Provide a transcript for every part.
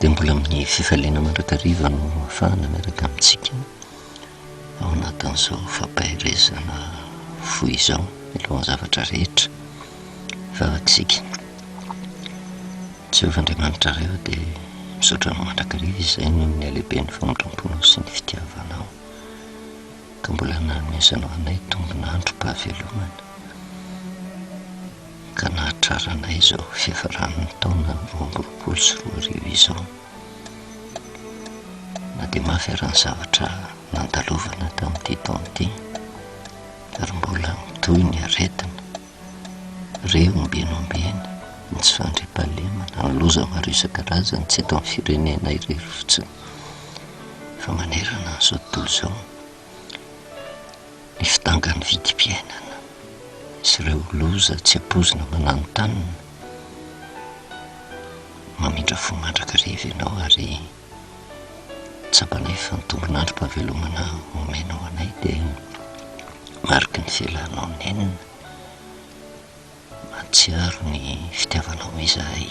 Dia mbola amin'ny fifaliana mandrakariva no ahafahana miaraka amintsika ao anatin'izao fampaherezana fohy izao mialohan'ny zavatra rehetra. Hivavaka isika. Jehovah Andriamanitra Ray ô, dia misaotra Anao mandrakariva izahay noho ny halehiben'ny famindram-ponao sy ny fitiavanao ka mbola nanomezanao anay tombon'androm-pahavelomana. ka nahatraranay izao fiafaran'ny taona 2022 izao. Na dia mafy ara ny zavatra nandalovana tamin'ity taona ity, ary mbola mitohy ny aretina, re ombieny ombieny, ny tsy fandriampahalemana, ny loza maro isan-karazany tsy eto amin'ny firenena irery fotsiny fa manerana an'izao tontolo izao. Ny fidangan'ny vidim-piainana sy ireo loza tsy ampoizina mananontanona. Mamindra fo mandrakariva ianao ary tsapanay fa ny tombon'androm-pahavelomana omenao anay dia mariky ny fialanao nenina. Mahatsiaro ny fitiavanao izahay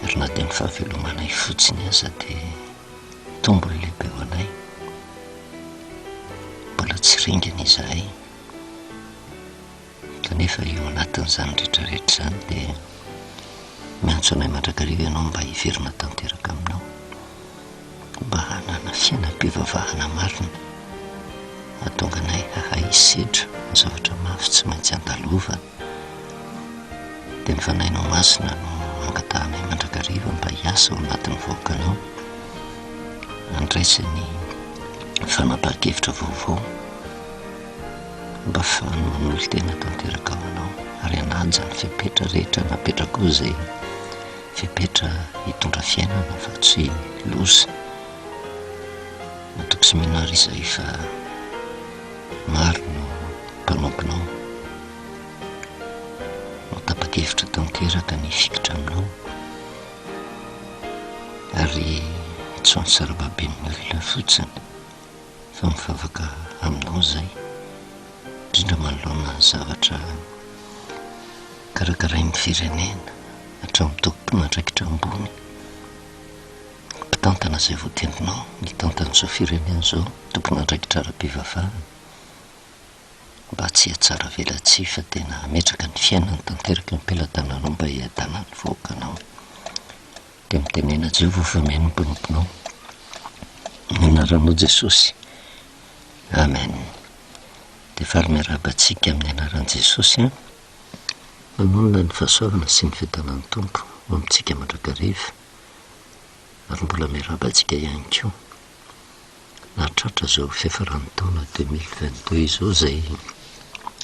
ary na dia ny fahavelomanay fotsiny aza dia tombony lehibe ho anay. Mbola tsy ringana izahay kanefa eo anatin'izany rehetra rehetra izany dia miantso anay mandrakariva ianao mba hiverina tanteraka aminao, mba hanana fiainam-pivavahana marina hahatonga anay hahay hisedra ny zavatra mafy tsy maintsy andalovana. Dia ny Fanahinao Masina no angatahanay mandrakariva mba hiasa ao anatin'ny vahoakanao, handraisany fanapahan-kevitra vaovao mba hahafahany manolo-tena tanteraka ho anao ary hanaja ny fepetra rehetra napetrakao izay fepetra hitondra fiainana fa tsy loza. Matoky sy mino àry izahay fa maro no mpanomponao no tapa-kevitra tanteraka ny hifikitra aminao ary tsy ho an'ny sarababen'ny olona fotsiny fa mivavaka aminao izay, indrindra manoloana ny zavatra karakarain'ny firenena hatramin'ny tompon'andraikitra ambony. Mpitantana izay voatendrinao hitantana izao firenena izao, tompon'andraikitra ara-pivavahana, mba tsy hihatsaravelatsihy fa tena hametraka ny fiainany tanteraka eo am-pelatananao mba hiadanan'ny vahoakanao. Dia mitenena Jehovah fa mihaino ny mpanomponao. Amin'ny anaranao Jesosy. Amen. Dia faly miarahaba antsika amin'ny anaran'i Jesosy an. Manonona ny fahasoavana sy ny fiadanan'ny Tompo ho amintsika mandrakariva. Ary mbola miarahaba antsika ihany koa nahatratra izao fiafaran'ny taona 2022 izao izay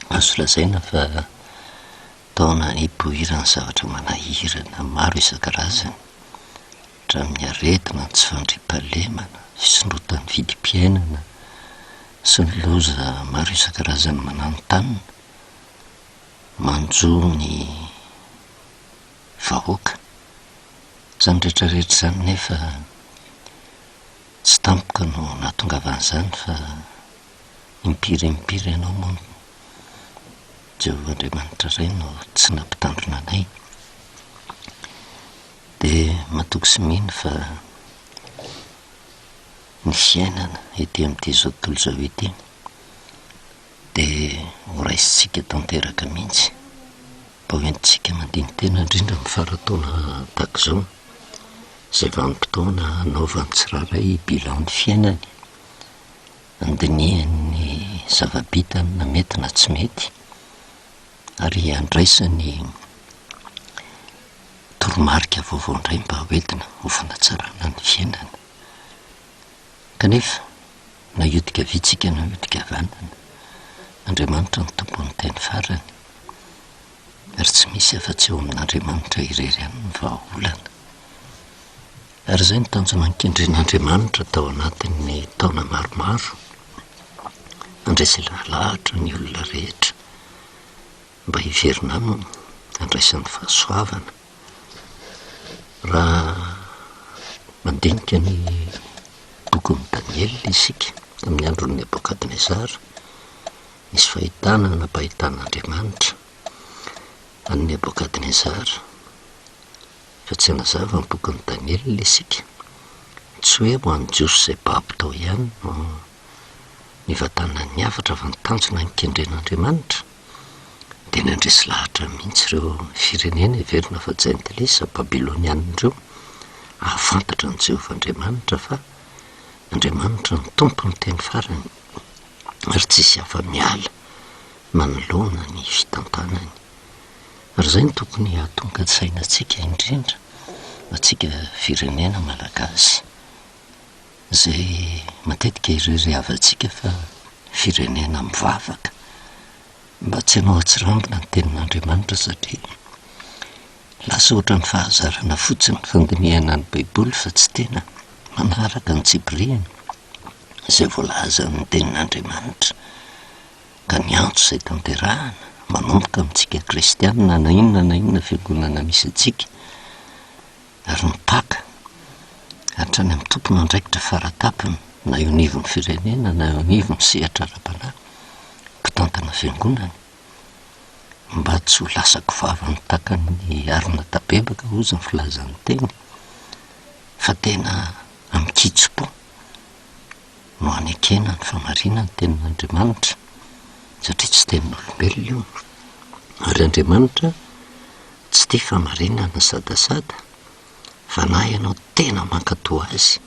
azo lazaina fa taona nipoiran'ny zavatra manahirana maro isan-karazany, hatramin'ny aretina, ny tsy fandriampahalemana, fisondrotan'ny vidim-piainana sy ny loza maro isan-karazany mananontanona manjo ny vahoaka. Izany rehetra rehetra izany nefa tsy tampoka no nahatongavan'izany fa impiry impiry ianao moa no Jehovah Andriamanitra Ray no tsy nampitandrina anay. Dia matoky sy mino fa ny fiainana ety amin'ity izao tontolo izao ity dia ho raisintsika tanteraka mihitsy. Mba ho entintsika mandini-tena indrindra amin'ny faran-taona tahaka izao, izay vanim-potoana hanaovan'ny tsirairay bilan ny fiainany, handinihany ny zava-bitany na mety na tsy mety, ary handraisany toromarika vaovao indray mba hoentina ho fanatsarana ny fiainana. Kanefa, na hiodika havia tsika na hiodika havanana, Andriamanitra no tompon'ny teny farany, ary tsy misy afa-tsy eo amin'Andriamanitra irery ihany ny vahaolana. Ary izay no tanjona nikendren'Andriamanitra tao anatin'ny taona maromaro, handresy lahatra ny olona rehetra mba hiverina aminy, handraisany fahasoavana. Raha mandinika ny bokin'i Daniela isika tamin'ny andron'i Nebokadnezara, nisy fahitana nampahitan'Andriamanitra an'i Nebokadnezara. Fa tsy hanazava ny bokin'i Daniela isika. Tsy hoe ho an'ny Jiosy izay babo tao ihany no nivantanan'ny hafatra fa ny tanjona nikendren'Andriamanitra dia nandresy lahatra mihitsy ireo firenena heverina fa jentilisa, Babylonianina ireo, hahafantatra an'i Jehovah Andriamanitra fa Andriamanitra no Tompon'ny teny farany ary tsisy afa-miala manoloana ny fitantanany. Ary izay no tokony hahatonga an-tsaina antsika indrindra antsika firenena malagasy izay matetika irerehavantsika fa firenena mivavaka mba tsy hanao atsirambina ny tenin'Andriamanitra satria lasa ohatran'ny fahazarana fotsiny ny fandinihana ny Baiboly fa tsy tena manaraka ny tsipiriany izay voalazan'ny tenin'Andriamanitra. Ka ny antso izay tanterahana, manomboka amintsika kristianina na inona na inona fiangonana misy antsika, ary mipaka hatrany amin'ny tompon'andraikitra faratapony na eo anivon'ny firenena na eo anivon'ny sehatra ara-panahy, mpitantana fiangonana, mba tsy ho lasa govavan'ny takan'ny arina tabebaka hozy ny filazan'ny teny, fa tena amin-kitsim-po. no hanekena ny famarinan'ny tenin'Andriamanitra, satria tsy tenin'olombelona io, ary Andriamanitra tsy tia famarinana sadasada, fa na ianao tena mankatò Azy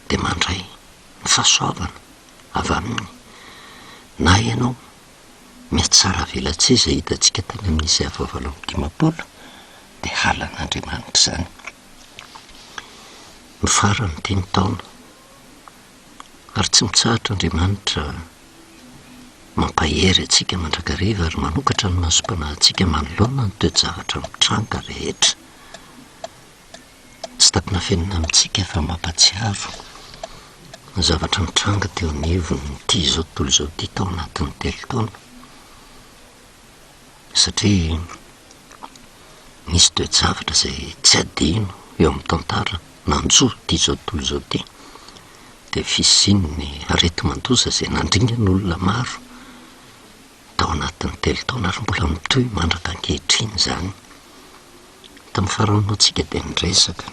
dia mandray ny fahasoavana avy Aminy, na ianao mihatsara velatsihy izay hitantsika tany amin'ny Isaia faha 58 dia halan'Andriamanitra izany. Ny faran'ity ny taona. Ary tsy mitsahatra Andriamanitra mampahery antsika mandrakariva ary manokatra ny masom-panahintsika manoloana ny toe-javatra mitranga rehetra. Tsy takona afenina amintsika fa mampahatsiaro ny zavatra nitranga teo anivon'ity izao tontolo izao ity tao anatin'ny telo taona. Satria nisy toe-javatra izay tsy adino eo amin'ny tantara nanjo ity izao tontolo izao ity, dia fisian'ny areti-mandoza izay nandringana olona maro tao anatin'ny telo taona ary mbola mitohy mandraka ankehitriny izany. Tamin'ny farany moa tsika dia niresaka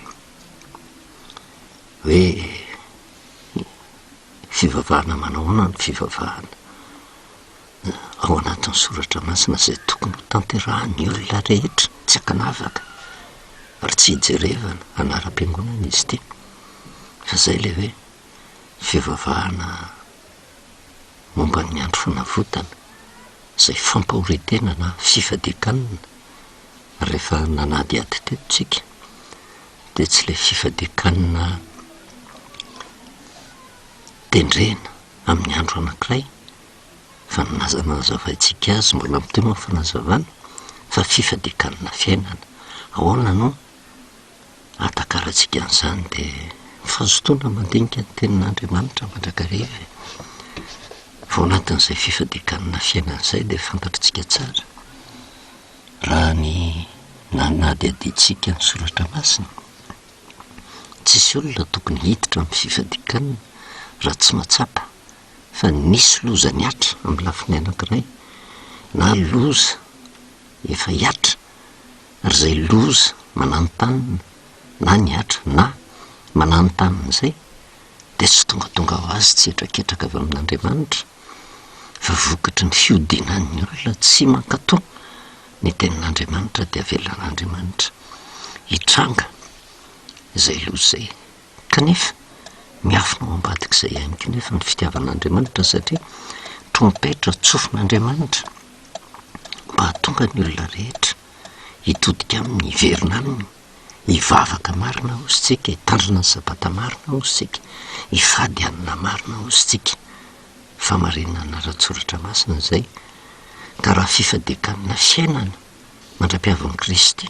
hoe fivavahana manao ahoana ny fivavahana ao anatin'ny soratra masina izay tokony ho tanterahin'ny olona rehetra tsy ankanavaka ary tsy hijerevana anaram-piangonana izy ity fa izay ilay hoe fivavahana momba ny andro fanavotana izay fampahorian-tena na fifadian-kanina rehefa nanadihady teto tsika dia tsy ilay fifadian-kanina tendrena amin'ny andro anankiray fa ny nazavaintsika azy mbola mitohy moa ny fanazavana fa fifadian-kanina fiainana. Ahoana no ahatakarantsika an'izany dia ny fahazotoana mandinika ny tenin'Andriamanitra mandrakariva e. Fa ao anatin'izay fifadian-kanina fiainana izay dia fantatritsika tsara raha ny nanadihadiantsika ny soratra masina, tsisy olona tokony hiditra amin'ny fifadian-kanina raha tsy mahatsapa fa nisy loza nihatra amin'ny lafiny anankiray na loza efa hihatra ary izay loza mananontanona na nihatra na mananontanona izay dia tsy tongatonga ho azy tsy hetraketraka avy amin'Andriamanitra fa vokatry ny fihodinan'ny olona tsy mankatò ny tenin'Andriamanitra dia avelan'Andriamanitra hitranga izay loza izay. Kanefa, miafina ao ambadik'izay ihany koa nefa ny fitiavan'Andriamanitra satria trompetra tsofin'Andriamanitra mba hahatonga ny olona rehetra hitodika aminy, hiverina aminy, hivavaka marina hozy tsika, hitandrina ny sabata marina hozy tsika, hifady hanina marina hozy tsika. Famarinana ara-tsoratra masina izay, ka raha fifadian-kanina fiainana mandra-piavin'i Kristy,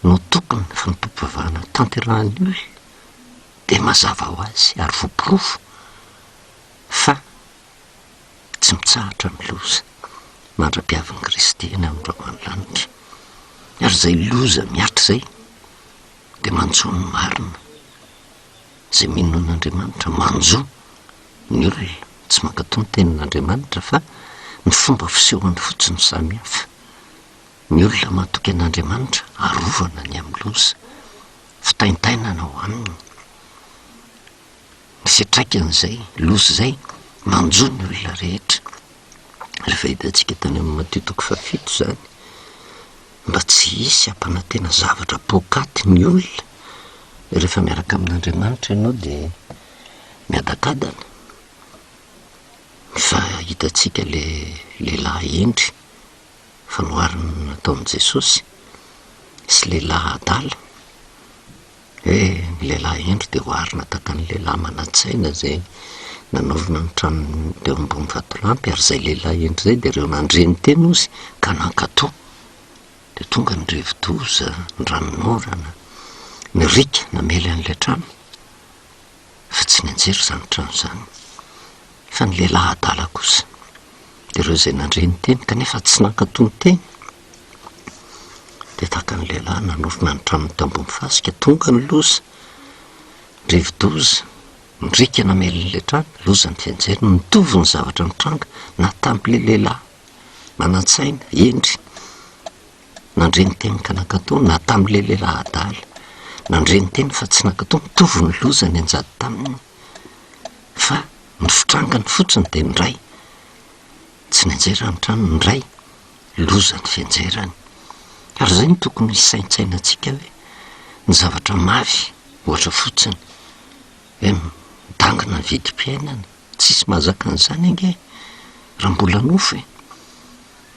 no tokony fanompoam-pivavahana tanterahan'ny olona dia mazava ho azy ary voaporofo fa tsy mitsahatra ny loza mandra-piavin'i Kristy eny amin'ny rahona lanitra. Ary izay loza mihatra izay dia manjo ny marina, izay mino an'Andriamanitra manjo ny olona tsy mankatò ny tenin'Andriamanitra fa ny fomba fisehony fotsiny samihafa. Ny olona matoky an'Andriamanitra arovana ny amin'ny loza, fitaintainana ao aminy. Ny fiantraikan'izay loza izay manjo ny olona rehetra. Rehefa hitantsika tany amin'ny Matio toko fahafito izany, mba tsy hisy hampanantena zavatra poakaty ny olona, rehefa miaraka amin'Andriamanitra ianao dia miadakadana. Fa hitantsika le lehilahy hendry fanoharana nataon'i Jesosy sy lehilahy adala, hoe ny lehilahy hendry dia oharina tahaka ny lehilahy manan-tsaina izay nanorina ny tranony teo ambony vatolampy, ary izay lehilahy hendry izay dia ireo nandre ny teny hozy ka nankatò. Dia tonga ny rivo-doza, ny ranonorana, ny riaka namely an'ilay trano, fa tsy nianjera izany trano izany. Fa ny lehilahy adala kosa, dia ireo izay nandre ny teny kanefa tsy nankatò ny teny, dia tahaka ny lehilahy nanorina ny tranony tambony fasika, tonga ny loza, ny rivo-doza, ny riaka namely an'ilay trano, loza ny fianjerany, mitovy ny zavatra nitranga na tamin'ilay lehilahy manan-tsaina, hendry, nandre ny teny ka nankatò, na tamin'ilay lehilahy adala, nandre ny teny fa tsy nankatò, mitovy ny loza nianjady taminy. Fa ny fitrangany fotsiny dia ny ray tsy nianjera ny trano, ny ray loza ny fianjerany. Ary izay no tokony hisaintsainantsika hoe ny zavatra mafy ohatra fotsiny hoe midangana ny vidim-piainana, tsisy mahazaka an'izany ange raha mbola nofo e!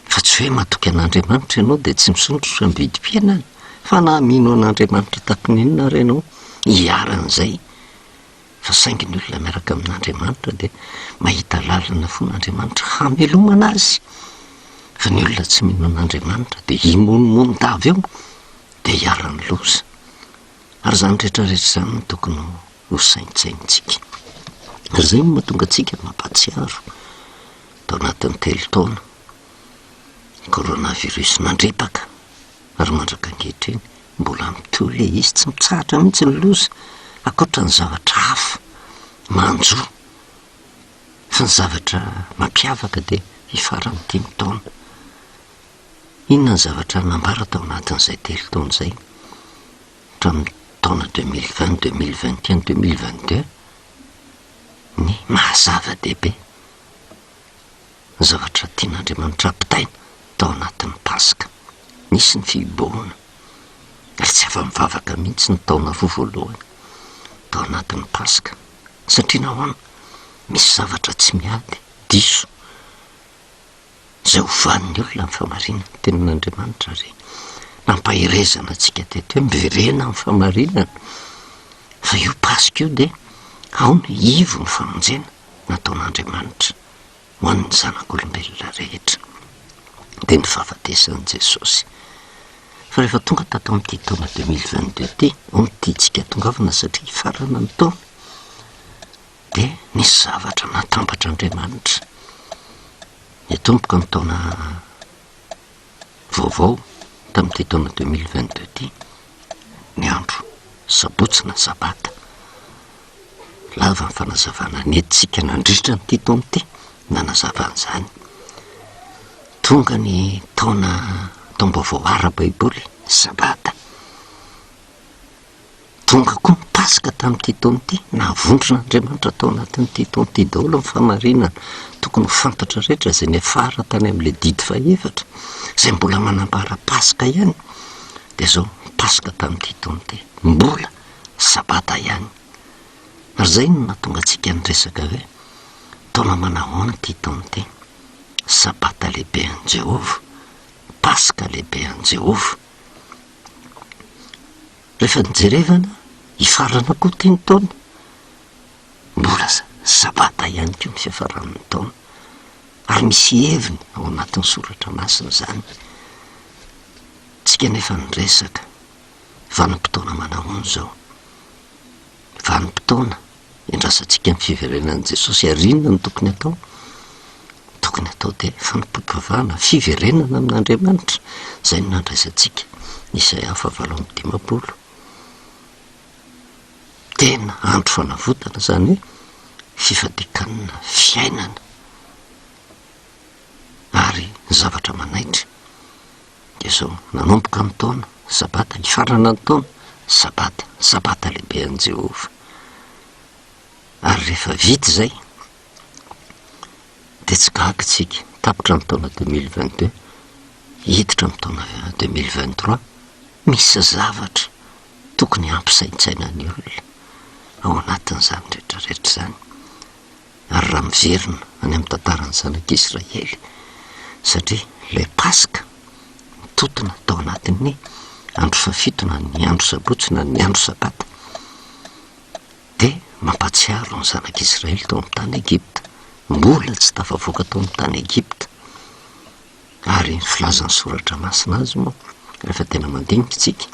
Fa tsy hoe matoky an'Andriamanitra ianao dia tsy misondrotra ny vidim-piainana, fa na mino an'Andriamanitra tahaka ny inona ary ianao hiharan'izay Fa saingy ny olona miaraka amin'Andriamanitra dia mahita lalana foana Andriamanitra hamelomana azy. Fa ny olona tsy mino an'Andriamanitra dia himonomonon-dava eo dia hiharan'ny loza. Ary izany rehetra rehetra izany no tokony ho saintsainintsika. Ary izay no mahatonga antsika mampahatsiaro tao anatin'ny telo taona ny coronavirus nandripaka ary mandraka ankehitriny Mbola mitohy ilay izy, tsy mitsahatra mihitsy ny loza, ankoatra ny zavatra hafa manjo. Fa ny zavatra mampiavaka dia hifaran'ny dimy taona. Inona ny zavatra nambara tao anatin'izay telo taona izay, hatramin'ny taona 2020, 2021, 2022, ny maha zava-dehibe ny zavatra tian'Andriamanitra hampitaina tao anatin'ny Paska. Nisy ny fihibohana, ary tsy afa-mivavaka mihitsy ny taona roa voalohany tao anatin'ny Paska. Satria nahoana? Misy zavatra tsy miady, diso, izay hovan'ny olona ny fahamarinana, ny tenin'Andriamanitra ary nampaherezana antsika teto hoe miverena amin'ny fahamarinana. Fa io Paska io dia ao ny ivo ny famonjena nataon'Andriamanitra. ho an'ny zanak'olombelona rehetra, dia ny fahafatesan'i Jesosy. Fa rehefa tonga tato amin'ity taona 2022 ity, ao no tiantsika hatongavana satria hifarana ny taona, dia nisy zavatra natambatr'Andriamanitra. Nitomboka ny taona vaovao tamin'ity taona 2022 ity, ny andro sabotsy na sabata. Lava ny fanazavana nentintsika nandritra an'ity taona ity nanazava an'izany. Tonga ny taona taom-baovao ara-baiboly, sabata. Tonga koa ny Paska tamin'ity taona ity, nahavondrona Andriamanitra tao anatin'ity taona ity daholo ny fahamarinana. Tokony ho fantatra rehetra izay niafara tany amin'ilay didy fahefatra, izay mbola manambara Paska ihany, dia izao ny Paska tamin'ity taona ity. Mbola Sabata ihany. Ary izay no nahatonga antsika niresaka hoe, taona manahoana ity taona ity? Sabata lehibe an'i Jehovah, Paska lehibe an'i Jehovah. Rehefa nijerevana, hifarana koa ity ny taona. Mbola Sabata ihany koa ny fiafaran'ny taona. Ary misy heviny ao anatin'ny soratra masina izany. Tsika nefa niresaka vanim-potoana manahoana izao? Vanim-potoana iandrasantsika ny fiverenan'i Jesosy ary inona no tokony atao? Tokony atao dia fanompoam-pivavahana, fiverenana amin'Andriamanitra, izay no nandraisantsika ny Isaia fahavalo 58. Tena andro fanavotana izany hoe fifadian-kanina, fiainana ary ny zavatra manaitra. Dia izao, nanomboka ny taona, Sabata, hifarana ny taona, Sabata, Sabata lehibe an'i Jehovah. Ary rehefa vita izay, dia tsy gaga isika, tapitra ny taona 2022, hiditra amin'ny taona 2023, misy zavatra tokony hampisaintsaina ny olona ao anatin'izany rehetra rehetra izany. Ary raha miverina any amin'ny tantaran'ny zanak'Israely, satria ilay Paska nitotona tao anatin'ny andro fahafito na ny andro sabotsy na ny andro sabata, dia mampahatsiaro ny zanak'Israely tao amin'ny tany Egypta, mbola tsy tafavoaka tao amin'ny tany Egypta. Ary ny filazan'ny soratra masina azy moa, rehefa tena mandinika isika,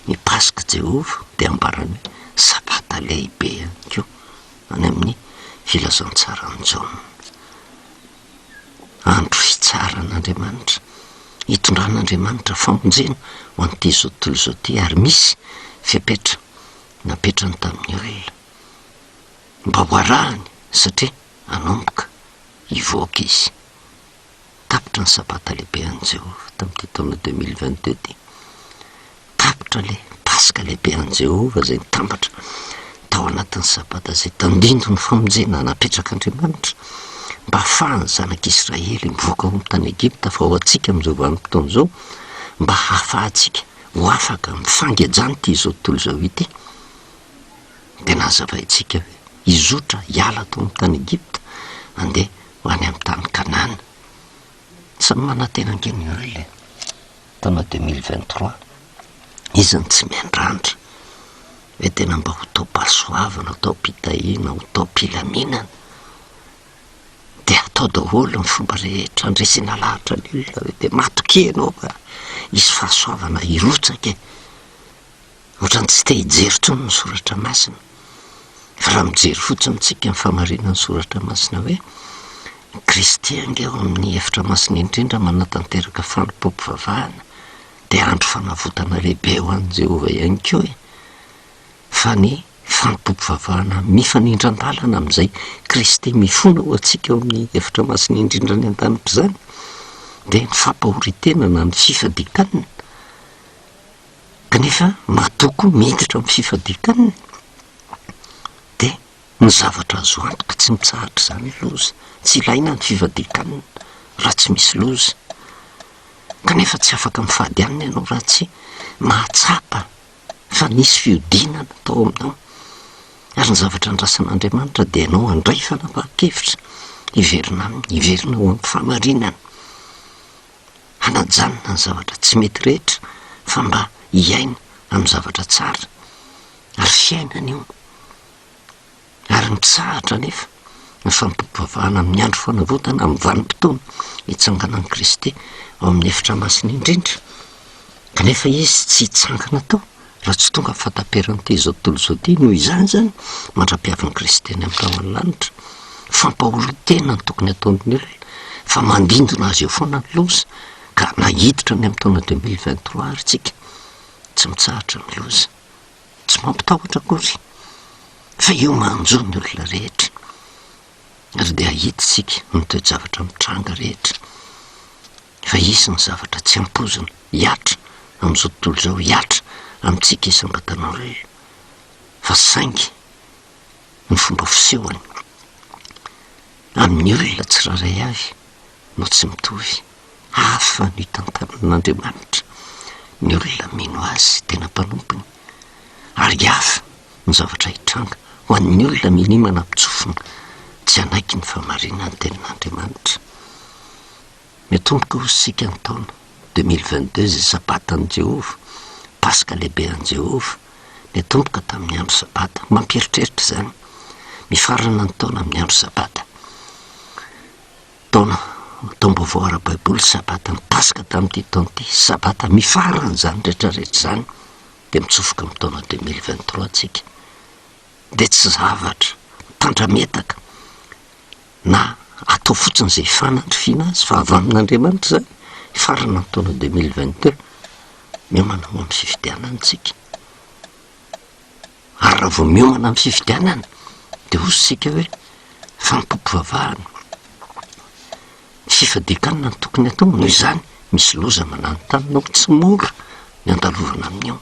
ny Paska Jehovah dia ambarany hoe Sabata lehibe ihany koa any amin'ny filazantsaran'i Jaona. Andro fitsaran'Andriamanitra, hitondran'Andriamanitra famonjena ho an'ity izao tontolo izao ity ary misy fepetra napetrany tamin'ny olona mba ho arahany satria hanomboka hivoaka izy. Tapitra ny Sabata lehibe an'i Jehovah tamin'ity taona 2022 ity. Tapitra ilay Paska lehibe an'i Jehovah izay nitambatra tao anatin'ny Sabata izay tandindon'ny famonjena napetrak'Andriamanitra mba hahafahan'ny zanak'Israely mivoaka ao amin'ny tany Egypta fa ho antsika amin'izao vanim-potoana izao mba hahafahantsika ho afaka amin'ny fangejan'ity izao tontolo izao ity. Dia nazavaintsika hoe hizotra hiala tao amin'ny tany Egypta handeha ho any amin'ny tany Kanana. Samy manantena ange ny olona e. Taona 2023, iza no tsy miandrandra hoe tena mba ho taom-pahasoavana, ho taom-pitahiana, ho taom-pilaminana. Dia atao daholo ny fomba rehetra handresena lahatra ny olona hoe dia matokia ianao fa hisy fahasoavana hirotsaka e. Ohatran'ny tsy te hijery intsony ny soratra masina. Fa raha mijery fotsiny tsika ny famarinan'ny soratra masina hoe Kristy ange ao amin'ny efitra masina indrindra manatanteraka fanompoam-pivavahana dia andro fanavotana lehibe ho an'i Jehovah ihany koa e. Fa ny fanompoam-pivavahana mifanindran-dalana amin'izay Kristy mifona ho antsika ao amin'ny efitra masina indrindra any an-danitra izany dia ny fampahorian-tena na ny fifadian-kanina Kanefa matoa koa miditra amin'ny fifadian-kanina dia ny zavatra azo antoka tsy mitsahatra izany loza. Tsy ilaina ny fifadian-kanina raha tsy misy loza. Kanefa tsy afaka mifady hanina ianao raha tsy mahatsapa fa nisy fihodinana tao aminao. Ary ny zavatra andrasan'Andriamanitra dia ianao handray fanapahan-kevitra hiverina aminy, hiverina ho amin'ny fahamarinana. hanajanona ny zavatra tsy mety rehetra fa mba hiaina amin'ny zavatra tsara ary fiainana io ary mitsahatra anefa ny fampivavahana amin'ny andro fanavotana amin'ny vanim-potoana hitsanganan'i Kristy ao amin'ny efitra masina indrindra kanefa izy tsy hitsangana tao raha tsy tonga ny fahataperan'ity izao tontolo izao ity noho izany izany mandra-piavin'i Kristy any amin'ny rahona lanitra fampahorian-tena no tokony ataon'ny olona fa mandindona azy eo foana ny loza ka na hiditra any amin'ny taona 2023 ary tsika tsy mitsahatra ny loza tsy mampitahotra akory fa io manjo ny olona rehetra ary dia hahita isika ny toe-javatra mitranga rehetra Fa hisy ny zavatra tsy ampoizina hihatra amin'izao tontolo izao, hihatra amintsika isam-batan'olona. Fa saingy ny fomba fisehony amin'ny olona tsirairay avy no tsy mitovy. Hafa ny itantanan'Andriamanitra ny olona mino Azy, tena mpanompony, ary hafa ny zavatra hitranga ho an'ny olona minia manampin-tsofina tsy hanaiky ny fahamarinan'ny Tenin'Andriamanitra. Miatomboka ho isika ny taona 2022 izay Sabatan'i Jehovah, Paska lehibe an'i Jehovah. Niatomboka tamin'ny andro Sabata. Mampieritreritra izany. Mifarana ny taona amin'ny andro Sabata. Taona, taom-baovao ara-baiboly, Sabata, ny Paska tamin'ity taona ity, Sabata, mifarana izany rehetra rehetra izany. Dia mitsofoka amin'ny taona 2023 tsika. Dia tsy zavatra mitandrametaka. Na atao fotsiny izay hifanandrifiana azy fa avy amin'Andriamanitra izany, hifarana ny taona 2022, miomana ho amin'ny fifidianana isika. Ary raha vao miomana amin'ny fifidianana dia hoy isika hoe fanompoam-pivavahana, fifadian-kanina no tokony atao, noho izany. Misy loza mananontanona ao, tsy mora ny andalovana amin'io.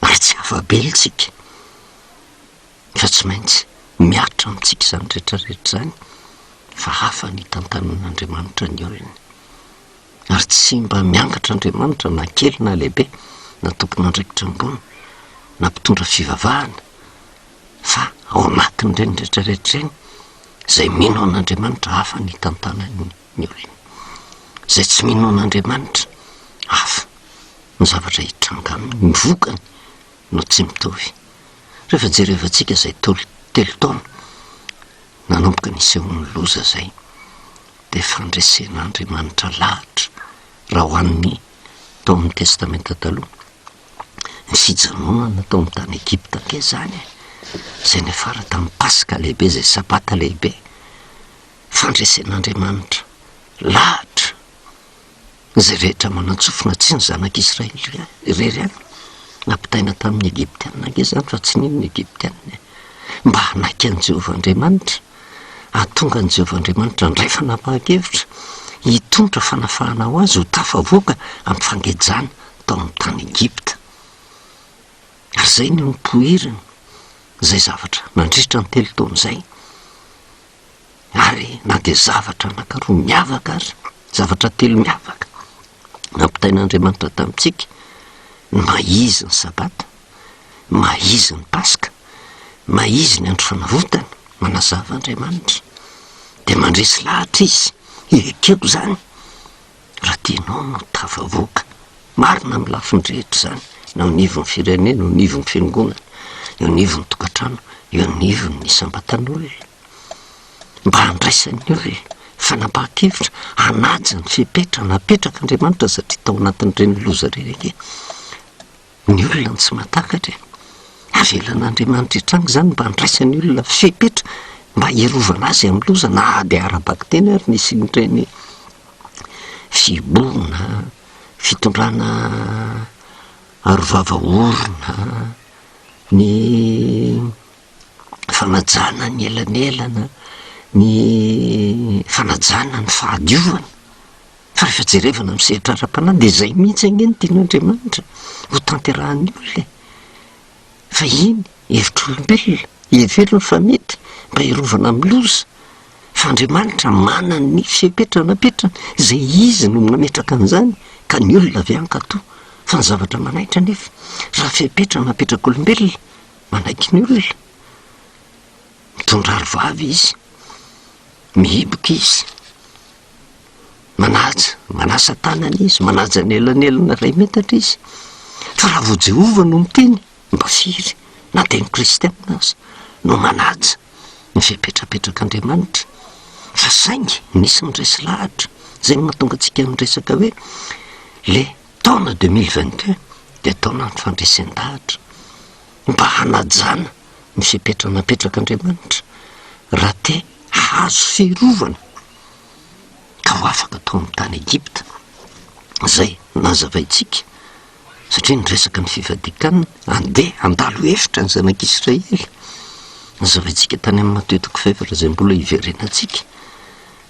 Ary tsy afa-bela isika fa tsy maintsy mihatra amintsika izany rehetra rehetra izany fa hafa ny hitantanan'Andriamanitra ny olony. Ary tsy mba miangatra Andriamanitra na kely na lehibe, na tompon'andraikitra ambony, na mpitondra fivavahana, fa ao anatin'ireny rehetra rehetra ireny, izay mino an'Andriamanitra hafa ny hitantanany ny olony. Izay tsy mino an'Andriamanitra hafa ny zavatra hitranga aminy, ny vokany no tsy mitovy. Rehefa jerevantsika izay tolo telo taona nanomboka nisehoan'ny loza izay, dia fandresen'Andriamanitra lahatra raha ho an'ny tao amin'ny Testamenta Taloha. Ny fijanonana tao amin'ny tany Egypta ange izany e, izay niafara tamin'ny Paska lehibe, izay Sabata lehibe. Fandresen'Andriamanitra lahatra izay rehetra manan-tsofina, tsy ny zanak'Israely irery ihany. Nampitaina tamin'ny Egyptiana ange izany fa tsy nino ny Egyptiana e. Mba hanaiky an'i Jehovah Andriamanitra, hahatonga an'i Jehovah Andriamanitra handray fanapahan-kevitra hitondra fanafahana ho azy ho tafavoaka amin'ny fangejana tao amin'ny tany Egypta. Ary izay no nipoirany izay zavatra nandritra ny telo taona izay. Ary na dia zavatra anankiroa miavaka aza, zavatra telo miavaka nampitain'Andriamanitra tamintsika, ny maha izy ny Sabata, ny maha izy ny Paska, ny maha izy ny andro fanavotana, manazava Andriamanitra, dia mandresy lahatra Izy, ekeko izany. Raha tianao no tafavoaka marina amin'ny lafiny rehetra izany, na eo anivon'ny firenena, eo anivon'ny fiangonana, eo anivon'ny tokantrano, eo anivon'ny isam-batan'olona, mba handraisan'ny olona fanapahan-kevitra hanaja ny fepetra napetrak'Andriamanitra satria tao anatin'ireny loza ireny ange Ny olona no tsy mahatakatra e! Avelan'Andriamanitra hitranga izany mba handraisan'ny olona fepetra mba hiarovana azy amin'ny loza na dia ara-bakiteny ary ny hisian'ireny fihibohana, fitondrana arovava orona, ny fanajana ny elanelana, ny fanajana ny fahadiovana. Fa rehefa jerevana amin'ny sehatra ara-panahy dia izay mihitsy ange no tian'Andriamanitra ho tanterahan'ny olona e! Fa iny hevitr'olombelona, heveriny fa mety mba hiarovana amin'ny loza, fa Andriamanitra manana ny fepetra napetrany, izay Izy no nametraka an'izany, ka ny olona avy hankatò. Fa ny zavatra manaitra anefa, raha fepetra napetrak'olombelona, manaiky ny olona, mitondra aro vava izy, mihiboka izy. Manaja, manasa tanana izy, manaja ny elanelana iray metatra izy. Fa raha vao Jehovah no miteny, mba firy, na dia ny kristiana aza, no manaja ny fepetrapetrak'Andriamanitra. Fa saingy nisy ny resy lahatra, izay no mahatonga antsika miresaka hoe le taona 2022 dia taonan'ny fandresen-dahatra mba hanajana ny fepetra napetrak'Andriamanitra raha te hahazo fiarovana. ka ho afaka tao amin'ny tany Egypta, izay nazavaintsika, satria niresaka ny fifadian-kanina, andeha handalo efitra ny zanak'Israely, nazavaintsika tany amin'ny Matio toko fahefatra izay mbola hiverenantsika,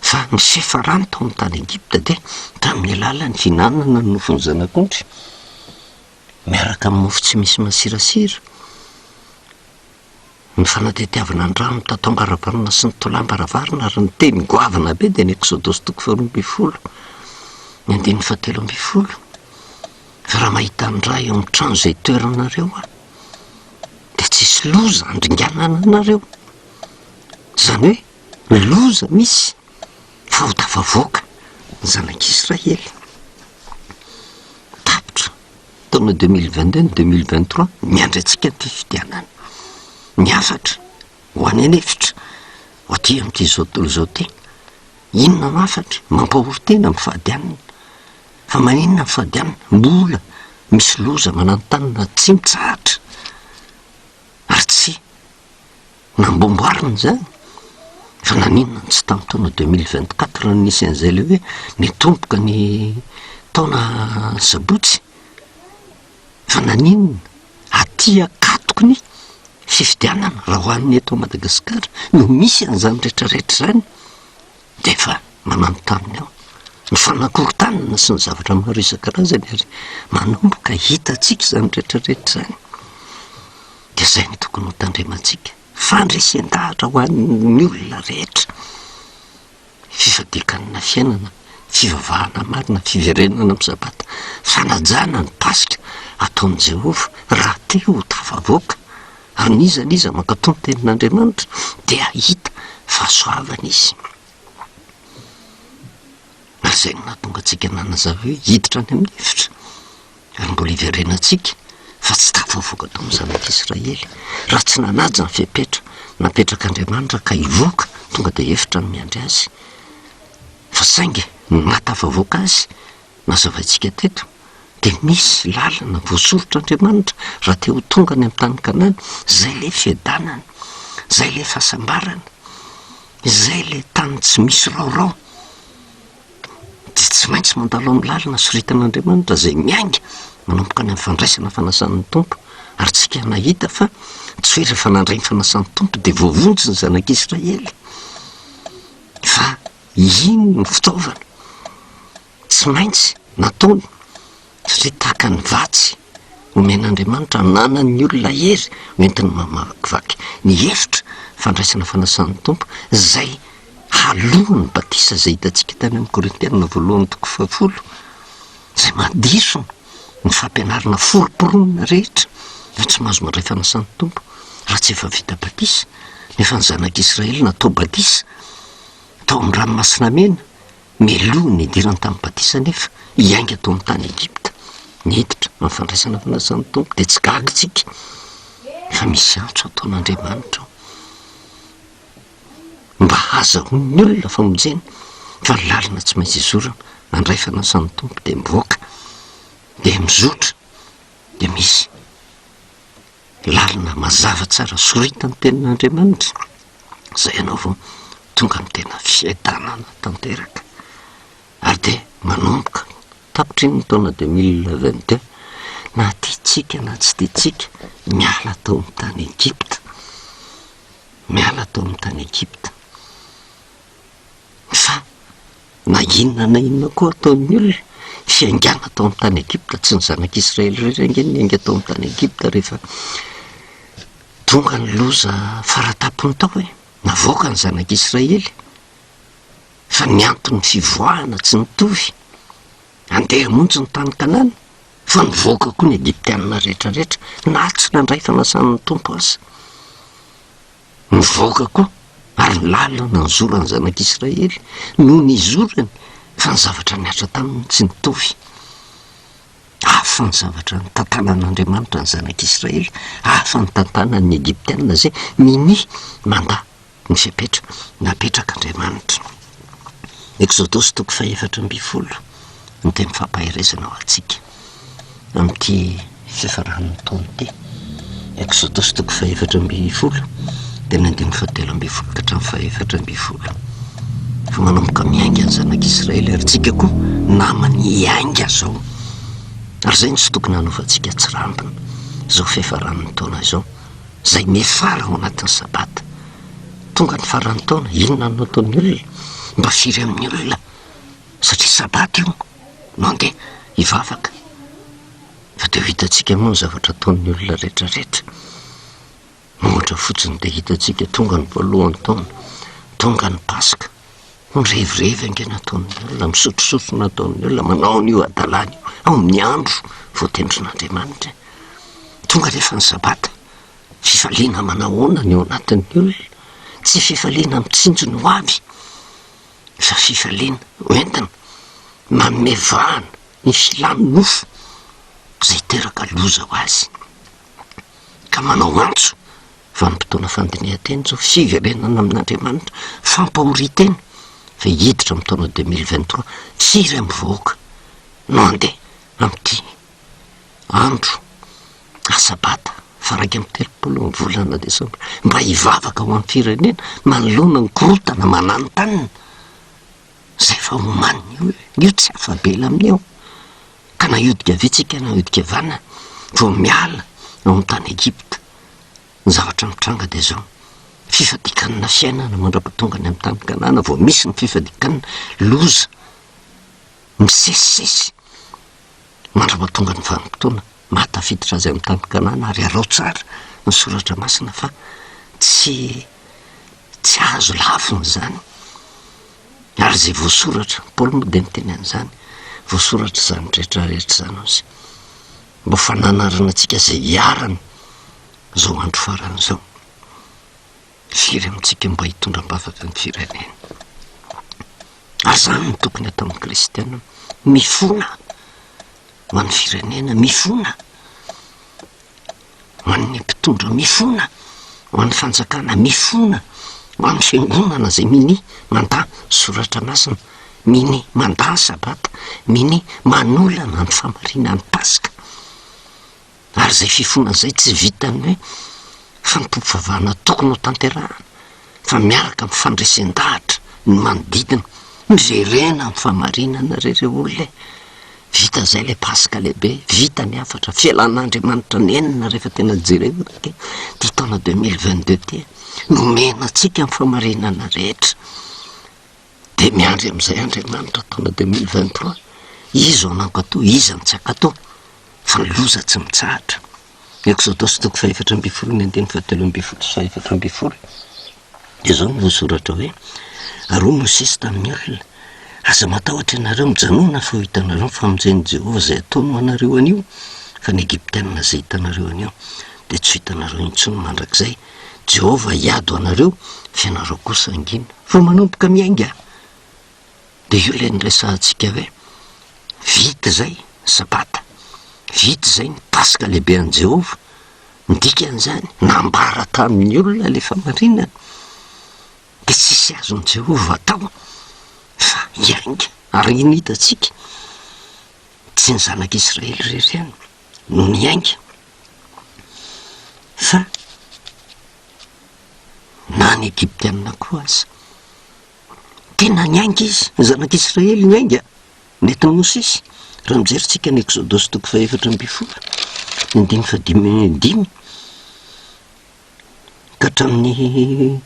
fa ny fiafarany tao amin'ny tany Egypta dia tamin'ny alalan'ny fihinanana ny nofon'ny zanak'ondry, miaraka amin'ny mofo tsy misy masirasira. Ny fanadihadiavana ny rano mitataom-baravarana sy ny tolam-baravarana ary ny teny goavana be dia ny Eksodosy toko faharoa ambin'ny folo, ny andininy fahatelo ambin'ny folo. Fa raha mahita ny ra eo amin'ny trano izay itoeranareo aho, dia tsy hisy loza handringanana anareo. Izany hoe loza misy fa ho tafavoaka ny zanak'Israely. Tapitra. Taona 2022 ny 2023, miandry antsika ny fifidianana. Ny hafatra ho any an'efitra, ho aty amin'ity izao tontolo izao ity. Inona no hafatra? Mampahory tena mifady hanina. Fa maninona mifady hanina? Mbola misy loza mananontanona tsy mitsahatra ary tsy Namboamboarina izany fa naninona no tsy tamin'ny taona 2024 no nisy an'izay ilay hoe nitomboka ny taona sabotsy fa naninona aty akatoky ny fifidianana raha ho an'ny eto Madagasikara no misy an'izany rehetrarehetra izany dia efa mananontanona eo. Ny fanakorontanana sy ny zavatra maro isan-karazany ary manomboka hitantsika izany rehetra rehetra izany. Dia izay no tokony ho tandremantsika. Fandresen-dahatra ho an'ny olona rehetra. Fifadian-kanina fiainana, fivavahana marina, fiverenana amin'ny Sabata, fanajana ny Paska ataon'i Jehovah raha te ho tafavoaka. Ary n'iza n'iza mankatò ny tenin'Andriamanitra dia hahita fahasoavana izy. Ary izay no nahatonga antsika nanazava hoe hiditra any amin'ny efitra ary mbola hiverenantsika fa tsy tafavoaka tao amin'ny zanak'Israely raha tsy nanaja ny fepetra napetrak'Andriamanitra ka hivoaka tonga dia efitra no miandry azy. Fa saingy ny maha tafavoaka azy nazavaintsika teto dia misy lalana voasoritr'Andriamanitra raha te ho tonga any amin'ny tany Kanana, izay ilay fiadanana, izay ilay fahasambarana. Izay ilay tany tsy misy raorao dia tsy maintsy mandalo amin'ny lalana soritan'Andriamanitra izay miainga manomboka any amin'ny fandraisana fanasan'ny Tompo. Ary tsika nahita fa tsy hoe rehefa nandray ny fanasan'ny Tompo dia voavonjy ny zanak'Israely fa iny ny fitaovana tsy maintsy nataony satria tahaka ny vatsy omen'Andriamanitra ananan'ny olona hery hoentiny mamakivaky ny efitra fandraisana fanasan'ny Tompo izay haloan'ny batisa izay hitantsika tany amin'ny Korintiana voalohany toko fahafolo izay mandiso ny fampianarana foromporonina rehetra fa tsy mahazo mandray fanasan'ny Tompo raha tsy efa vita batisa nefa ny zanak'Israely natao batisa tao amin'ny ranomasina mena Meloa ny nidirany tamin'ny batisa anefa hiainga tao amin'ny tany Egypta. Niditra amin'ny fandraisana fanasan'ny Tompo dia tsy gaga isika fa misy antso ataon'Andriamanitra ao mba hahazahoan'ny olona famonjena fa ny lalana tsy maintsy izorana handray fanasan'ny Tompo dia mivoaka dia mizotra dia misy lalina mazava tsara soritan'ny tenin'Andriamanitra izay ianao vao tonga amin'ny tena fiadanana tanteraka ary dia manomboka tapitra iny ny taona 2022 na tiantsika na tsy tiantsika miala tao amin'ny tany Egypta miala tao amin'ny tany Egypta Fa na inona na inona koa ataon'ny olona, fiaingàna tao amin'ny tany Egypta, tsy ny zanak'Israely irery ange no niainga tao amin'ny tany Egypta rehefa tonga ny loza faratampony tao e, navoaka ny zanak'Israely, fa ny anton'ny fivoahana tsy nitovy, handeha hamonjy ny tany Kanana, fa nivoaka koa ny Egyptiana rehetra rehetra, na tsy nandray fanasan'ny Tompo aza. Nivoaka koa ary ny lalana nizoran'ny zanak'Israely no nizorany fa ny zavatra nihatra taminy tsy nitovy. Hafa ny zavatra nitantanan'Andriamanitra ny zanak'Israely, hafa ny tantanan'ny Egyptiana izay minia mandà ny fepetra napetrak'Andriamanitra. Eksodosy toko fahefatra ambin'ny folo ny teny fampaherezana ho antsika amin'ity fiafaran'ny taona ity. Eksodosy toko fahefatra ambin'ny folo dia ny andininy fahatelo ambin'ny folo ka hatramin'ny fahaefatra ambin'ny folo. Fa manomboka miainga ny zanak'Israely ary tsika koa namany hiainga zao. Ary izay no tsy tokony hanaovantsika tsirambina izao fiafaran'ny taona izao, izay miafara ao anatin'ny sabata. Tonga ny faran'ny taona, inona no ataon'ny olona? Mba firy amin'ny olona? Satria sabata io no andeha hivavaka. Fa dia ho hitantsika moa ny zavatra ataon'ny olona rehetrarehetra. Ohatra fotsiny dia hitantsika tonga ny voalohan'ny taona, tonga ny Paska. Mirevirevy ange ny ataon'ny olona, misotrosotro ny ataon'ny olona, manao an'io hadalana io ao amin'ny andro voatendrin'Andriamanitra. Tonga anefa ny sabata. Fifaliana manahoana ny ao anatin'ny olona? Tsy fifaliana mitsinjo ny ho avy, fa fifaliana hoentina manome vahana ny filan'ny nofo izay hiteraka loza ho azy. Ka manao antso vanim-potoana fandinihan-tena izao, fiverenana amin'Andriamanitra, fampahorian-tena fa hiditra amin'ny taona 2023, firy amin'ny vahoaka no handeha amin'ity andro Sabata faha-31 ny volana desambra mba hivavaka ho an'ny firenena manoloana ny korontana mananontanona izay efa omaniny io e. Io tsy afa-bela amin'io. Ka na hiodika havia tsika na hiodika havanana vao miala ao amin'ny tany Egypta. Ny zavatra mitranga dia izao, fifadikanana fiainana mandra-pahatonga any amin'ny tany Kanana vao misy ny fifadikanana, loza. Misesisesy mandra-pahatonga ny vanim-potoana mahatafiditra azy amin'ny tany Kanana ary arao tsara ny soratra masina fa tsy tsy azo lavina izany. Ary izay voasoratra, Paoly moa dia niteny an'izany, voasoratra izany rehetra rehetra izany hozy. Mba ho fananarana antsika izay hiarana izao andro farany izao. Firy amintsika mba hitondra am-bavaka ny firenena? Ary izany no tokony hataon'ny kristiana, mifona ho an'ny firenena, mifona ho an'ny mpitondra, mifona ho an'ny fanjakana, mifona ho an'ny fiangonana izay minia mandà ny soratra masina, minia mandà ny sabata, minia manolana ny famarinan'ny Paska. Ary izay fifonana izay tsy vitan'ny hoe fanompoam-pivavahana tokony ho tanterahana fa miaraka amin'ny fandresen-dahatra ny manodidina. Miverena amin'ny fahamarinana re ry olona e! Vita izay ilay Paska lehibe, vita ny hafatra, fialan'Andriamanitra nenina rehefa tena jerena ity taona 2022 ity. Nomena antsika ny fahamarinana rehetra. Dia miandry amin'izay Andriamanitra taona 2023, iza no hankatò, iza no tsy hankatò, fa ny loza tsy mitsahatra. Eksodosy toko fahefatra ambin'ny folo ny andininy fahatelo ambin'ny folo sy fahefatra ambin'ny folo dia izao no voasoratra hoe, Ary hoy Mosesy tamin'ny olona, Aza matahotra ianareo, mijanòna fa ho hitanareo ny famonjen'i Jehovah izay ataony ho anareo anio, fa ny Egyptiana izay hitanareo anio dia tsy ho hitanareo intsony mandrakizay. Jehovah hiady ho anareo, fa ianareo kosa hangina. Vao manomboka miainga dia io ilay niresahantsika hoe vita izay ny Sabata, vita izay ny Paska lehibe an'i Jehovah. Ny dikan'izany, nambara tamin'ny olona ilay famarinana, dia tsisy azon'i Jehovah atao fa hiainga. Ary iny hitantsika, tsy ny zanak'Israely irery ihany no niainga, fa na ny Egyptiana koa aza. Tena niainga izy, ny zanak'Israely niainga, nentin'i Mosesy. Raha mijery tsika ny Eksodosy toko fahefatra ambin'ny folo, ny andininy fahadimy dimy ka hatramin'ny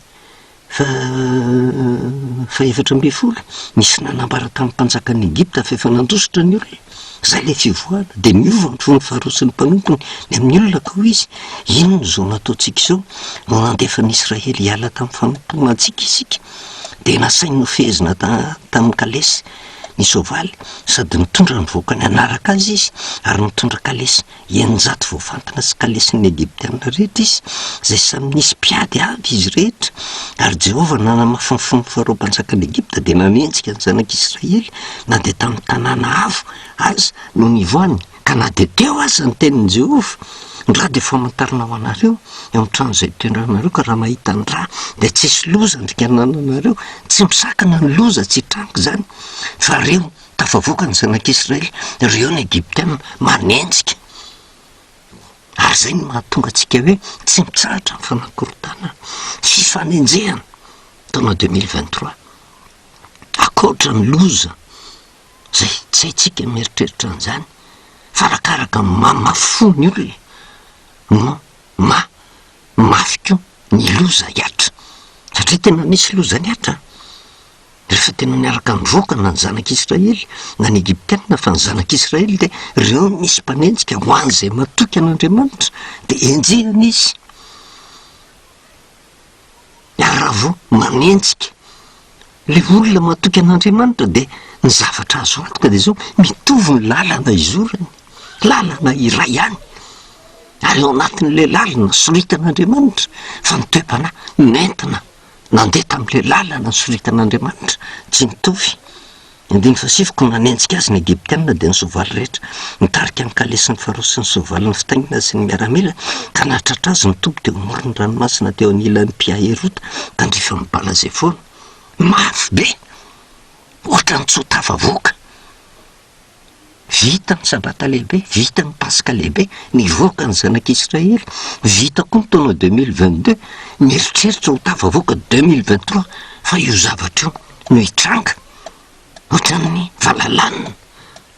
fahefatra ambin'ny folo, nisy nanambara tamin'ny mpanjakan'i Egypta fa efa nandositra ny olona. Izay ilay fivoahana. Dia niova ny fon'ny Farao sy ny mpanompony ny amin'ny olona ka hoy izy, Inona izao nataontsika izao no nandefa ny Israely hiala tamin'ny fanompoana antsika isika? Dia nasainy nofehezina tamin'ny kalesy ny soavaly sady nitondra ny vahoakany hanaraka azy izy, ary nitondra kalesy 600 voafantina sy kalesin'ny Egyptiana rehetra izy, izay samy nisy mpiady avy izy rehetra. Ary Jehovah nanamafy ny fon'i Farao mpanjakan'i Egypta, dia nanenjika ny zanak'Israely na dia tamin'ny tanàna avo aza no nivoahany, ka na dia teo aza ny tenin'i Jehovah, Ny ra dia famantarana ho anareo eo amin'ny trano izay itoeranareo, ka raha mahita ny ra dia tsy hisy loza handringanana anareo. Tsy misakana ny loza tsy hitranga izany, fa reo Tafavoaka ny zanak'Israely, ireo ny Egyptiana manenjika. Ary izay no mahatonga antsika hoe tsy mitsahatra ny fanakorontanana, fifanenjehana, taona 2023. Ankoatra ny loza izay tsy haintsika ny mieritreritra an'izany, fa arakaraka ny maha-mafy fo ny olona no maha mafy koa ny loza hihatra. Satria tena nisy loza nihatra an! Rehefa tena niaraka nivoaka na ny zanak'Israely na ny Egyptiana fa ny zanak'Israely dia ireo misy mpanenjika ho an'izay matoky an'Andriamanitra dia enjehina izy. Ary raha vao manenjika ilay olona matoky an'Andriamanitra dia ny zavatra azo antoka dia izao, mitovy ny lalana izorany, lalana iray ihany. Ary ao anatin'ilay lalana soritan'Andriamanitra fa ny toe-panahy nentina Nandeha tamin'ilay lalana nosoritan'Andriamanitra, tsy nitovy. Ny andininy fahasivy, Koa nanenjika azy ny Egyptiana, dia ny soavaly rehetra, nitarika ny kalesin'i Farao sy ny soavalin'ny fitaingina sy ny miaramila, ka nahatratra azy ny toby teo amoron'ny ranomasina teo anilan'i Pihaherota, tandrifin'i Bala-zefona. Mafy be! Hoatran'ny tsy ho tafavoaka! Vita ny Sabata lehibe, vita ny Paska lehibe, nivoaka ny zanak'Israely, vita koa ny taona 2022, mieritreritra ho tafavoaka 2023 fa io zavatra io no hitranga. Ohatran'ny valalanina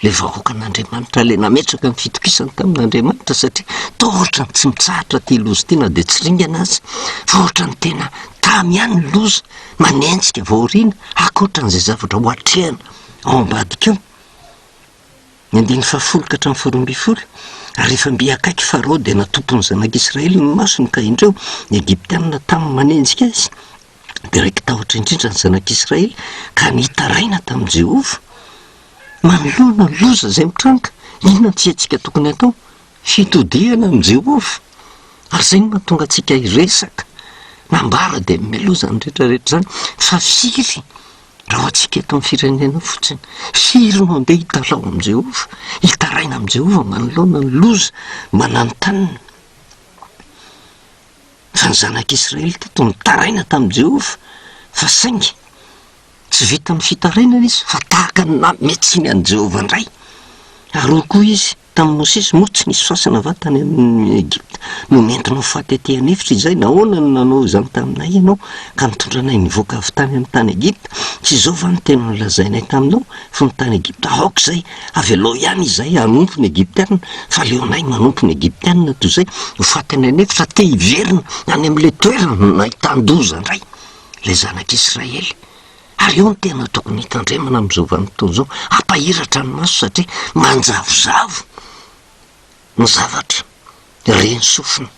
ilay vahoakan'Andriamanitra, ilay nametraka ny fitokisany tamin'Andriamanitra satria toa ohatran'ny tsy mitsahatra ity loza ity na dia tsy ringana aza, fa ohatran'ny tena tamy ihany ny loza manenjika vao aoriana, ankoatran'izay zavatra ho atrehana ao ambadika ao. Ny andininy fahafolo ka hatramin'ny faharoambinifolo, Ary rehefa mby akaiky Farao dia natompin'ny zanak'Israely ny masony ka indreo, ny Egyptiana tamy manenjika azy. Dia raiki-tahotra indrindra ny zanak'Israely ka nitaraina tamin'i Jehovah. Manoloana ny loza izay mitranga, inona no fihetsika tokony hatao? Fitodihana amin'i Jehovah. Ary izay no mahatonga antsika hiresaka. Nambara dia mialoha izany rehetra rehetra izany fa firy raha ho antsika eto amin'ny firenena fotsiny, firy no handeha hitalaho amin'i Jehovah, hitaraina amin'i Jehovah manoloana ny loza mananontanona. Fa ny zanak'Israely teto nitaraina tamin'i Jehovah, fa saingy tsy vitan'ny fitarainana izy fa tahaka ny nanome tsiny an'i Jehovah indray. Ary hoy koa izy tamin'i Mosesy, Moa tsy nisy fasana va tany amin'i Egypta no nentinao faty aty an'efitra izay? Nahoana no nanao izany taminay ianao ka nitondra anay nivoaka avy tany amin'ny tany Egypta? Tsy izao va no teny nolazainay taminao fony tany Egypta, Aoka izay, Avelao ihany izahay hanompo ny Egyptiana, fa aleonay manompo ny Egyptiana toy izay ho faty any an'efitra. Te hiverina any amin'ilay toerana nahitan-doza indray ilay zanak'Israely. Ary eo no tena tokony hitandremana amin'izao vanim-potoana izao, hampahiratra ny maso satria manjavozavo ny zavatra re ny sofina.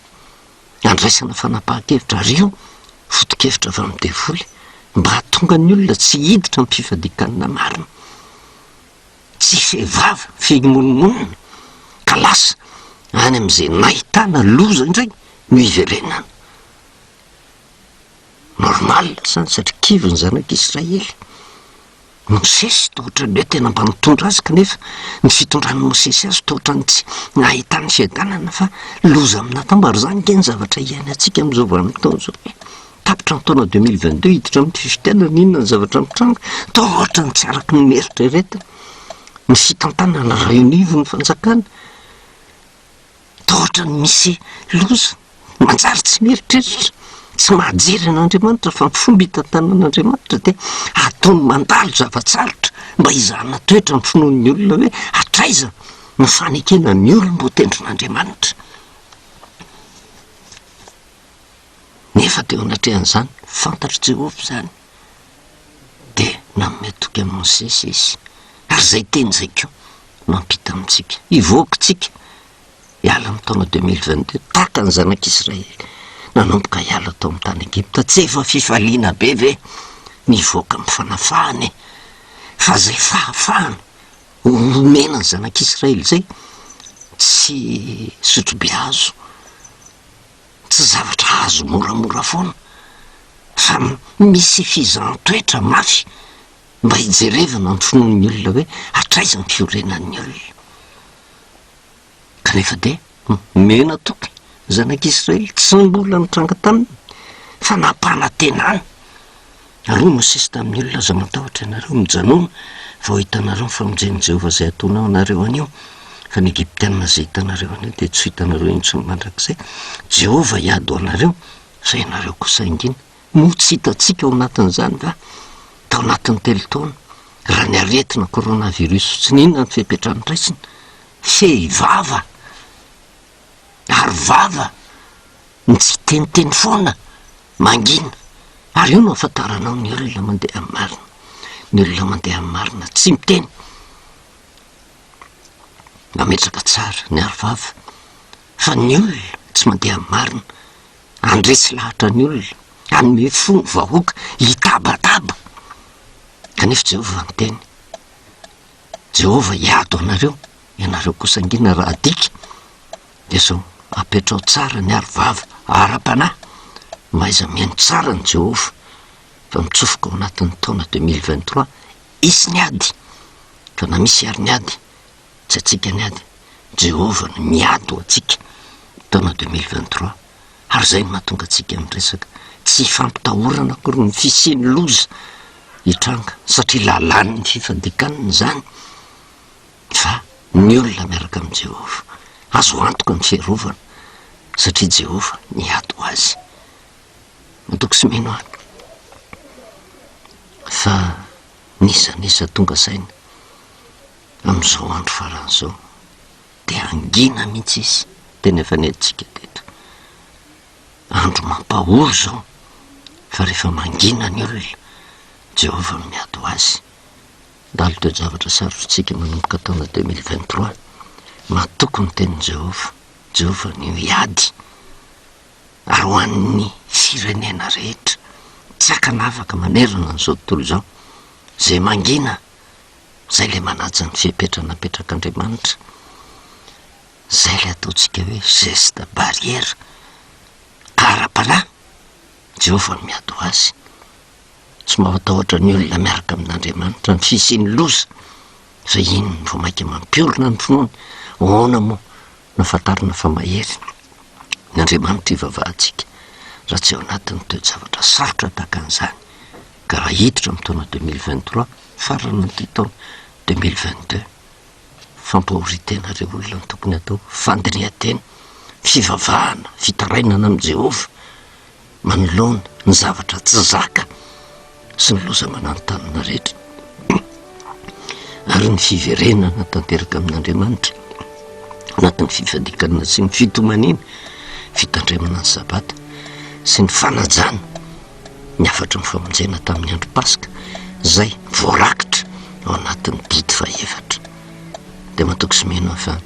Andraisana fanapahan-kevitra ary io foto-kevitra avy amin'ny devoly mba hahatonga ny olona tsy hiditra amin'ny fifadian-kanina marina. Tsy fe vava, fe himonomonona, ka lasa any amin'izay nahitana loza indray no hiverenana. Normal izany satria kivy ny zanak'Israely. Mosesy toa ohatran'ny hoe tena mba nitondra azy kanefa ny fitondran'i Mosesy azy toa ohatran'ny tsy nahitany fiadanana fa loza amin'atambo ary izany ange ny zavatra iainantsika amin'izao vanim-potoana izao e. Tapitra ny taona 2022 hiditra amin'ny fifidianana inona ny zavatra mitranga? Toa ohatran'ny tsy araka ny noeritreretina ny fitantanana raha eo anivon'ny fanjakana. Toa ohatran'ny misy loza, manjary tsy mieritreritra, tsy mahajery an'Andriamanitra fa ny fomba hitantanan'Andriamanitra dia ataony mandalo zava-tsarotra mba hizahana toetra ny finoan'ny olona hoe hatraiza ny fanekena ny olom-boatendrin'Andriamanitra. Nefa teo anatrehan'izany, fantatr'i Jehovah izany, dia nanome toky an'i Mosesy izy. Ary izay teny izay koa no hampita amintsika. Hivoaka isika hiala amin'ny taona 2022, tahaka ny zanak'Israely nanomboka hiala tao amin'ny tany Egypta. Tsy efa fifaliana be ve ny hivoaka amin'ny fanafahana e? Fa izay fahafahana omena ny zanak'Israely izay, tsy sotrobe hazo. Tsy zavatra azo moramora foana fa misy fizahan-toetra mafy mba hijerevana ny finoan'ny olona hoe hatraiza ny fiorenan'ny olona. Kanefa dia nomena toky ny zanak'Israely, tsy mbola nitranga taminy fa nampanantenana. Ary hoy Mosesy tamin'ny olona, Aza matahotra ianareo, mijanòna, fa ho hitanareo ny famonjen'i Jehovah izay hataonao anareo anio, fa ny Egyptiana izay hitanareo anio dia tsy ho hitanareo intsony mandrakizay. Jehovah hiady ho anareo, fa ianareo kosa hangina. Moa tsy hitantsika ao anatin'izany va, tao anatin'ny telo taona, raha ny aretina coronavirus fotsiny, inona ny fepetra noraisina? Fehy vava, ary vava ny tsy hiteniteny foana. Mangina. Ary io no ahafantaranao ny olona mandeha amin'ny marina. Ny olona mandeha amin'ny marina tsy miteny. Mametraka tsara ny aro vava. Fa ny olona tsy mandeha amin'ny marina, handresy lahatra ny olona, hanome fo ny vahoaka, hitabataba. Kanefa Jehovah miteny, Jehovah hiady ho anareo, ianareo kosa angina raha adika. Dia izao, apetraho tsara ny aro vava ara-panahy, mahaiza mihaino tsara an'i Jehovah, fa mitsofoka ao anatin'ny taona 2023, hisy ny ady, fa na misy ary ny ady, tsy antsika ny ady, Jehovah no miady ho antsika, taona 2023, ary izay no mahatonga antsika miresaka, tsy ifampitahorana akory ny fisian'ny loza hitranga, satria lalàn'ny fifadikanana izany. Fa ny olona miaraka amin'i Jehovah, azo antoka ny fiarovana, satria Jehovah niady ho azy. Matoky sy mino aho fa n'iza n'iza tonga saina amin'izao andro farany izao, dia hangina mihitsy izy, teny efa nentintsika teto. Andro mampahory izao, fa rehefa mangina ny olona, Jehovah no miady ho azy. Handalo toe-javatra sarotra isika manomboka taona 2023. Matoky ny tenin'i Jehovah. Jehovah no hiady ary ho an'ny firenena rehetra tsy ankanavaka manerana an'izao tontolo izao, izay mangina, izay ilay manaja ny fepetra napetrak'Andriamanitra, izay ilay ataontsika hoe geste barrière ara-panahy, Jehovah no miady ho azy. Tsy mampatahotra ny olona miaraka amin'Andriamanitra ny fisian'ny loza, fa iny no vao mainka mampiorina ny finoany. Ahoana moa no ahafantarana fa mahery ny Andriamanitra ivavahantsika raha tsy ao anatin'ny toe-javatra sarotra tahaka an'izany? Ka raha hiditra amin'ny taona 2023, farany amin'ity taona 2022, fampahorian-tena ireo olona no tokony hatao, fandinihan-tena, fivavahana, fitarainana amin'i Jehovah, manoloana ny zavatra tsy zaka sy ny loza mananontanona rehetra ary ny fiverenana tanteraka amin'Andriamanitra anatin'ny fifadikanana sy ny fitomaniana, fitandremana ny Sabata sy ny fanajana ny hafatry ny famonjena tamin'ny andro Paska izay voarakitra ao anatin'ny didy fahefatra. Dia matoky sy mino aho fa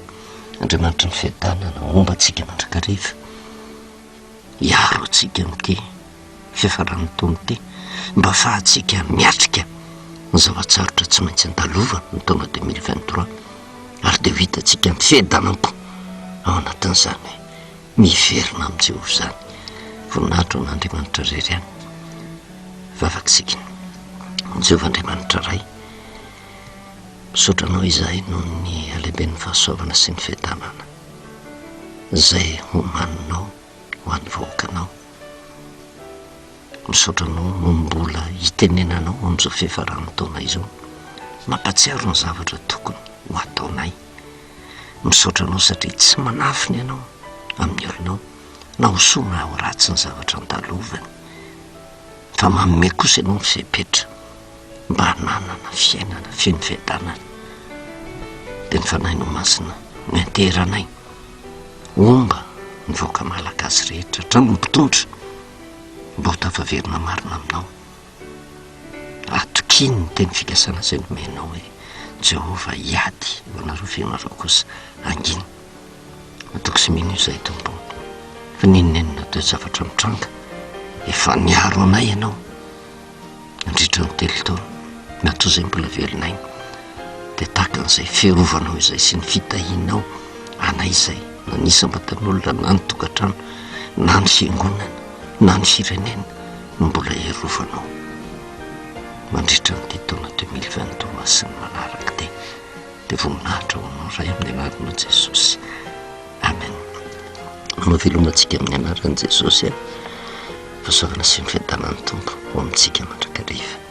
Andriamanitry ny fiadanana homba antsika mandrakariva. Hiaro antsika amin'ity fiafaran'ny taona ity mba ahafahantsika miatrika ny zava-tsarotra tsy maintsy andalovana ny taona 2023 ary dia ho hitantsika ny fiadanam-po ao anatin'izany hoe miverina amin'i Jehovah izany. Voninahitra ho an'Andriamanitra irery ihany. Vavaka isika. Jehovah Andriamanitra Ray, misaotra Anao izahay noho ny halehiben'ny fahasoavana sy ny fiadanana izay homaninao ho an'ny vahoakanao. Misaotra Anao noho ny mbola hitenenanao amin'izao fiafaran'ny taona izao. Mampahatsiaro ny zavatra tokony ho ataonay. Misaotra Anao satria tsy manafina Ianao amin'ny olonao na ho soa na ho ratsy ny zavatra andalovany. Fa manome kosa Ianao ny fepetra mba hananana fiainana feno fiadanana. Dia ny Fanahinao Masina no ianteheranay homba ny vahoaka malagasy rehetra hatramin'ny mpitondra mba ho tafaverina marina aminao. Atokiany ny teny fikasana izay nomenao hoe Jehovah hiady ho anareo fa ianareo kosa hangina. Matoky sy mino izahay Tompo fa n'inon'inona toe-javatra mitranga efa niaro anay ianao nandritra ny telo taona matoa izay mbola velona aina dia tahaka an'izay fiarovanao izay sy ny fitahianao anay izay na ny isam-batan'olona na ny tokantrano na ny fiangonana na ny firenena no mbola hiarovanao mandritra an'ity taona 2023 sy ny manaraka ity dia voninahitra ho anao Ray amin'ny anaranao Jesosy. Amen. Manao veloma antsika amin'ny anaran'i Jesosy. Fahasoavana sy ny fiadanan'ny Tompo ho amintsika mandrakariva.